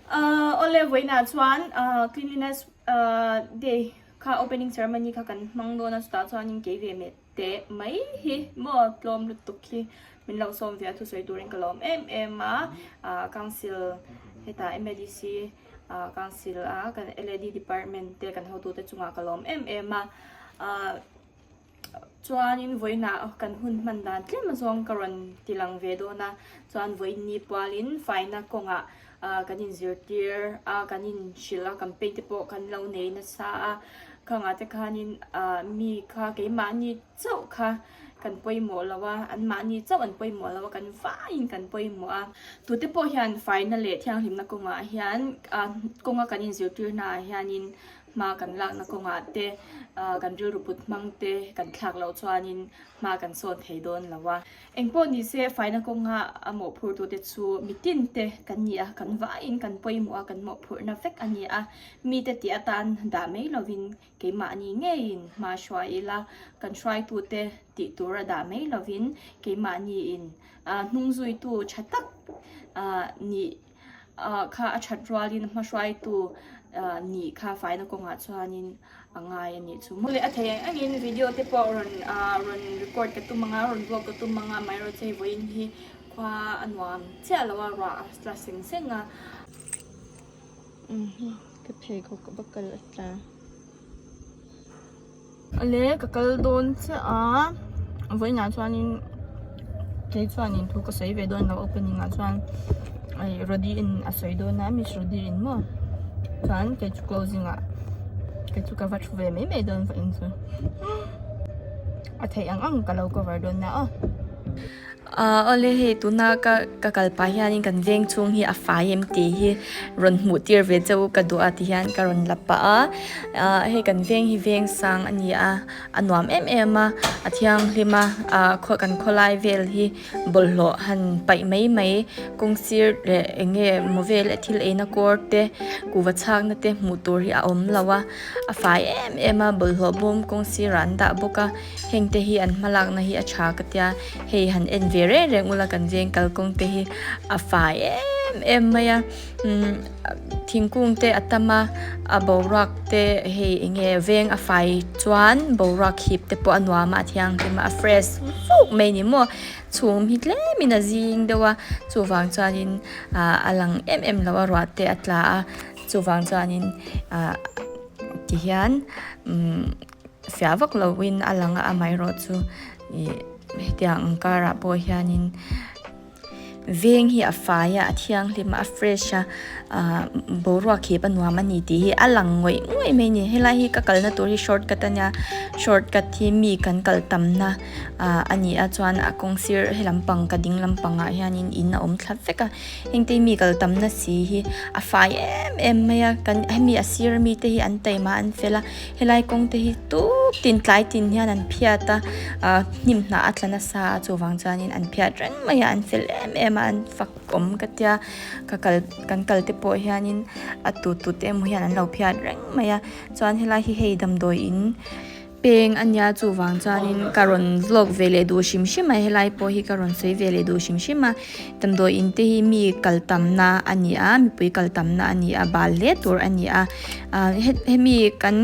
Awle vawiinah chuan cleanliness day kha opening ceremony kha kan hmang dawn a chutah chuanin kei ve meh teh mai hi maw tlawm lutuk hi min lo sawm ve a thusawi turin ka lawm em em a council hetah M_A_D_C council a kan L_A_D department te kan hotute chungah ka lawm em em a. Chuanin vawiinah kan hun hman dan tlem azawng ka rawn ti lang ve dawn a, chuan vawiin ni pualin faina kawngah kan inzirtir a, kan inhrilh a, campaign te pawh kan lo nei nasa a, khangah te khanin mi kha keimahni chauh kha kan pawimawh lo a, anmahni chauh an pawimawh lo a, kan vaiin kan pawimawh a. Tute pawh hian faina leh thianghlimna kawngah hian kawnga kan inzirtirna ah hianin Hma kan lakna kawngah te kan rilru put hmang te kan thlak loh chuanin hma kan sawn thei dawn lo a. Engpawh ni se faina kawnga a mawhphurtute chu mitin te kan ni a, kan vaiin kan pawimawh a, kan mawhphurhna vek a ni a. Mite tih atan dah mai lovin keimahni ngeiin hma hruai ila, kan hruaitute tih tura dah mai lovin keimahniin hnungzuitu tha tak nih kha a that rualin hma hruaitu nih kha faina kawngah chuanin a ngai a nih chu maw. A thei ang angin video te pawh rawn rawn record ka tum anga rawn vlog ka tum anga amaherawhchu hei vawiin hi khua a nuam chiah lo a ruah a tla seng seng a. Ka pheikhawk ka va kal a tla. Awle ka kal dawn chiah a vawiinah chuanin kei chuanin thu ka sawi ve dawn lo opening ah chuan hei Rody in a sawi dawn a miss Rody in maw chuan kei chu closing ah kei chu ka va thu ve mai mai dawn vawiin chu a theih ang ang ka lo cover dawn nia aw. Ahh awle hei tuna ka ka kal pah hianin kan veng chhung hi a fai em tih hi rawn hmuh tir ve che u ka duh a ti hian ka rawn la pah a ahh hei kan veng hi veng sang a ni a a nuam em em a a thianghlim a ahh khaw kan khawlai vel hi bawlhhlawh han paih mai mai kawng sir leh eng nge maw vel thil eina kawr te kuhva chhakna te hmuh tur hi a awm lo a a fai em em a bawlhhlawh bawm kawng sirah an dah bawk a. Heng te hi an hmalakna hi a tha ka tia, hei han en ve reng reng ula kan veng kalkawng te hi a fai em em mai a, umm thingkung te a tam a, a boruak te hei eng nge veng a fai chuan boruak hip te pawh a nuam a a thianghlim a a fresh vuk mai ni maw, chhum hi tlemin a zing deuh a chuvang chuanin ah a lang em em lo a ruah te a tla a chuvang chuanin ah tihian umm. Fiah vak loin a lang a amaherawhchu ih hetiang ang karah pawh hianin veng hi a fai a a thianghlim a a fresh a ah boruak hip a nuam a ni tih hi a lang ngawih ngawih mai a ni helai hi ka kalna tur hi short cut a nia short cut hi mi kan kal tamna ah a ni a chuan a kawng sir he lampang ka ding lampangah hianin in a awm thla vek a hengte hi mi kal tamna si hi a fai em em mai a kan hemi a sir ami te hi an taima an fel a. Helai kawng te hi tuk tin tlai tin hian an phiat a ah hnim hnah a tla nasa a chuvang chuanin an phiat reng mai a an fel em em a an fak awm ka tia ka kal kan kal te pawh hianin a tu tu te emaw hian an lo phiat reng mai a chuan helai hi hei damdawi in peng a nia chuvang chuanin ka rawn vlog ve leh duh hrim hrim a helai pawh hi ka rawn sawi ve leh duh hrim hrim a damdawi in te hi mi kal tamna a ni a mipui kal tamna a ni a bal hle tur a ni a. Ah hemi kan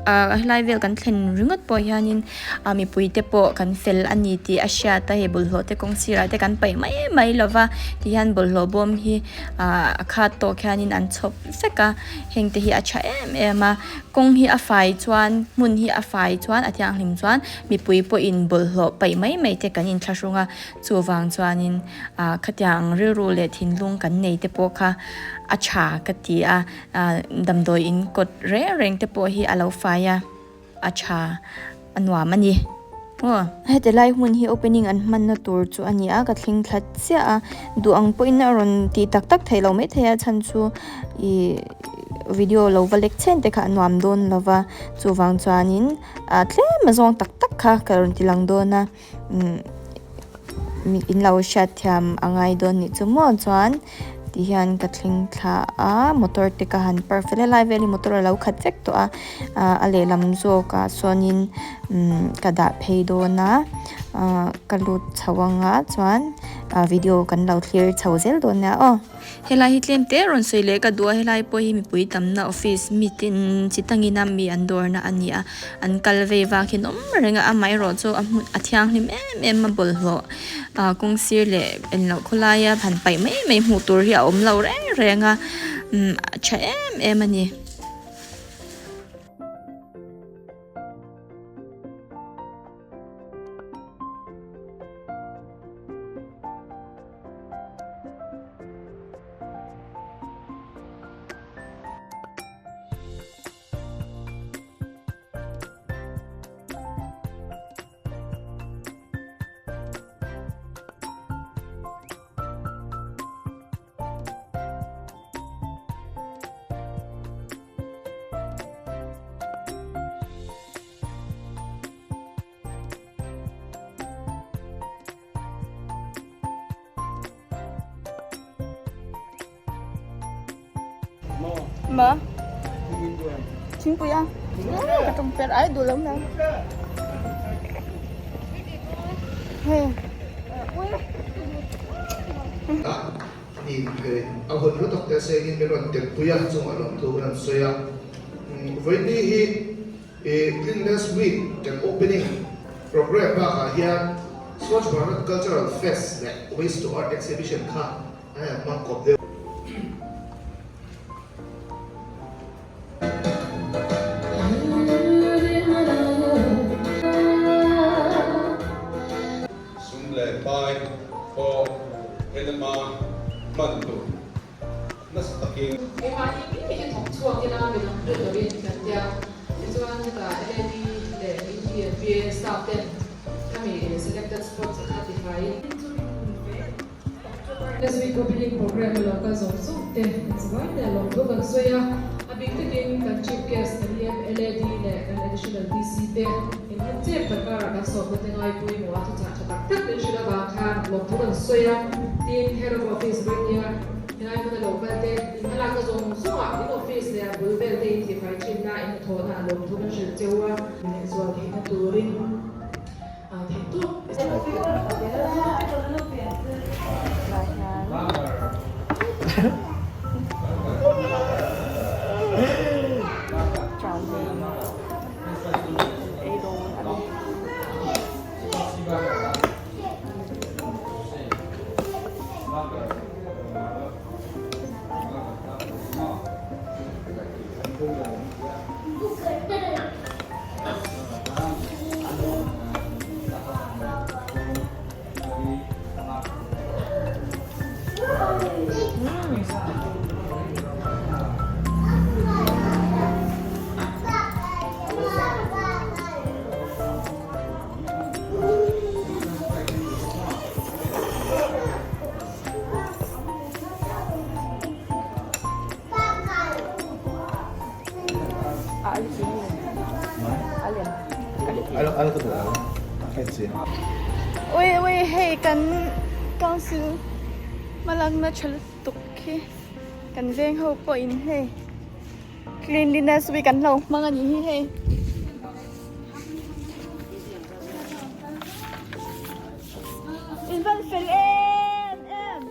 ah helai vel kan thlen ringawt pawh hianin ah mipui te pawh kan fel a ni tih a hriat a hei bawlhhlawh te kawng sirah te kan paih mai mai lo va tihian bawlhhlawh bawm hi ah a khat tawk hianin an chhawp vek a heng te hi a tha em em a kawng hi a fai chuan hmun hi a fai chuan a thianghlim chuan mipui pawhin bawlhhlawh paih mai mai te kan inthlahrung a chuvang chuanin ah khatiang rilru leh thinlung kan nei te pawh kha a tha ka ti a. Ah damdawi in kawt reng reng te pawh hi a lo fai a, a tha a nuam a ni aw. Heti lai hmun hi opening an hmanna tur chu a ni a, ka thleng thla chiah a, duh ang pawhin a rawn tih tak tak theih loh maithei a chhan chu ih video lo va lek chhen te kha a nuam dawn lo va, chuvang chuanin ah tlem a zawng tak tak kha ka rawn ti lang dawn a. In lo hriat thiam a ngai dawn nih chu maw chuan ti hian ka thleng thla a motor te ka han park fel helai vel hi motor alo khat vek tawh a ah a lehlam zawk ah sawnin umm ka dah phei dawn a ah ka lut chho anga chuan ah video kan lo thlir chho zel dawn nia aw. Helai hi tlem te rawn sawi leh ka duh a, helai pawh hi mipui tamna office mitin chi tangina mi an dawrna a ni a, an kal vei vak hi an awm reng a, amaherawh chu a hmun a thianghlim em em a bawlhhlawh ah kawng sir leh engloh khawlaia han paih mai mai hmuh tur hi a awm lo reng reng a, umm a tha em em a ni. Ma thingpui a ka tawng per ai duh lo na hei Ni a hun hlu tak te sengin min rawn telpui a, chungah lawmthu kan rawn sawi a. Vawiini hi Cleanliness Week kan opening programme bakah hian Swachh Bharat Cultural Fest leh Waste to Art Exhibition kha an han hmang kawp deuh. Sum leh pai pawh helama hman tur nasa takin. Keimahni ngei hi thawk chhuak ila mi dang hmuh lovin kan tia. Tichuan hetah LAD leh UTNPA staff ten khami selected spots a kha tifaiin. This week opening programme a lo kal zawng zawng te an chivai te a lawm thu kan sawi a, a bik takin kan Chief Guest kan EMLAD leh kan Additional DC te inhmun chep tak karah kan sawmna te ngai pawimawh a thuchah tha tak tak min hrilh avang khan lawm thu kan sawi a, tin Head of Office Vawinia helai hmun a lo kal te in hmalakna zawng zawngah in office leh a bul vel te in tihfai thinna in hnathawhna a lawm thu kan hrilh cheu a. Lehzual theihna turin. Ui ui hei kan council hmalakna tha lutuk khi kan veng ho pawhin hei cleanliness week an lo hmang a nih hi hei. In van fel em em.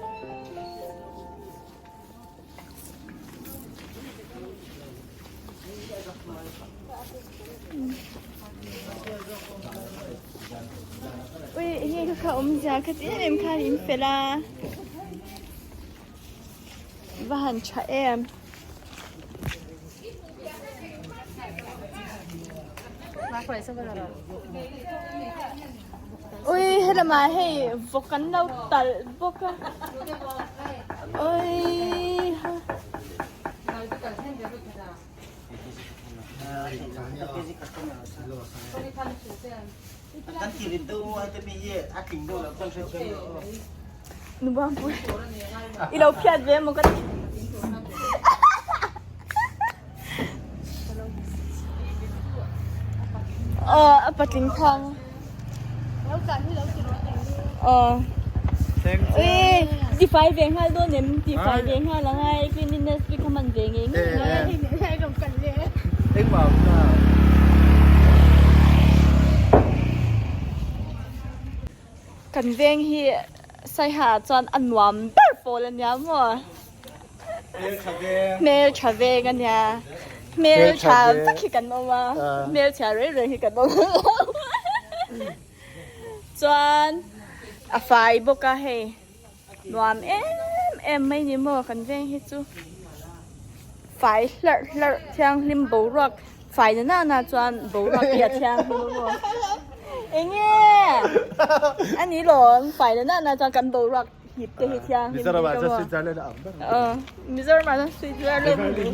Ui enge kha kha awmzia kha ti em em khan in fel a va han tha em. Ui helamah hei vawk an lo talh bawk a ui ha. Nubampui i lo phiat ve maw ka ti. Aw a patling thang. Aw. Ui tifai ve nghal dawn em tifai ve nghal ang ai cleanliness bik kha man ve ngei ngei Kan veng hi Saiha ah chuan a nuam ber pawl a nia maw. Hmel tha veng a nia. Hmel tha vek hi kan awm a. Hmel chhia reng reng hi kan awm lo. Chuan a fai bawk a hei. Nuam em em mai ni maw kan veng hi chu. Fai hlarh hlarh thianghlim boruak fai na na na chuan boruak hi a thianghlim a maw. Enge a ni lawm fai na na na chuan kan boruak hip te hi thianghlim bik a maw. Aw Mizoram ah chuan Switzerland a ni.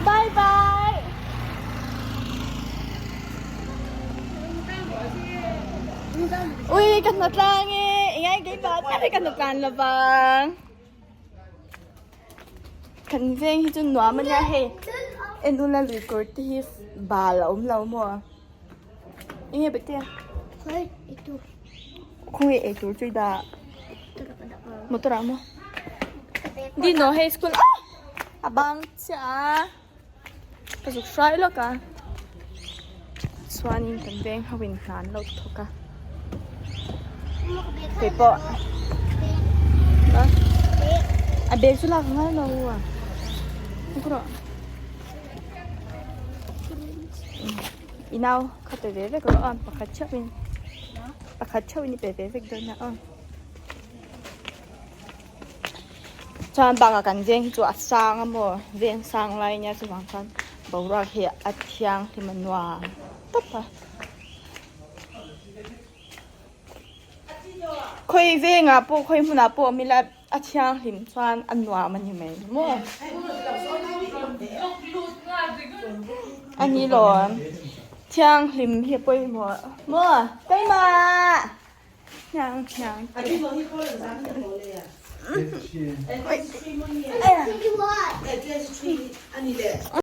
Bye bye. Ui ka hna tlang e engai keimah tak hi ka hna tlan lovang kan veng hi chu nuam a nia hei en ula lui kawr te hi bal a awm lo maw enge bete khawnge eitur chu i dah motor ah maw dino hei school ah a bang chiah a. Ka zuk hruai lawk a, chuanin kan veng ho in hna an lo thawk a, keipawh a bag chu lak ngai lo a, i nau kha pe ve vek rawh a pakhat theuh in pakhat theuh in i pe ve vek dawn a aw. Chuan bakah kan veng hi chu a sang a maw veng sang lai nia chuvang chuan boruak hi a thianghlim a nuam tawp a. Khawi vengah pawh khawi hmunah pawh awm ila a thianghlim chuan a nuam a ni mai maw. A ni lo thianghlim hi a pawimawh maw keimah.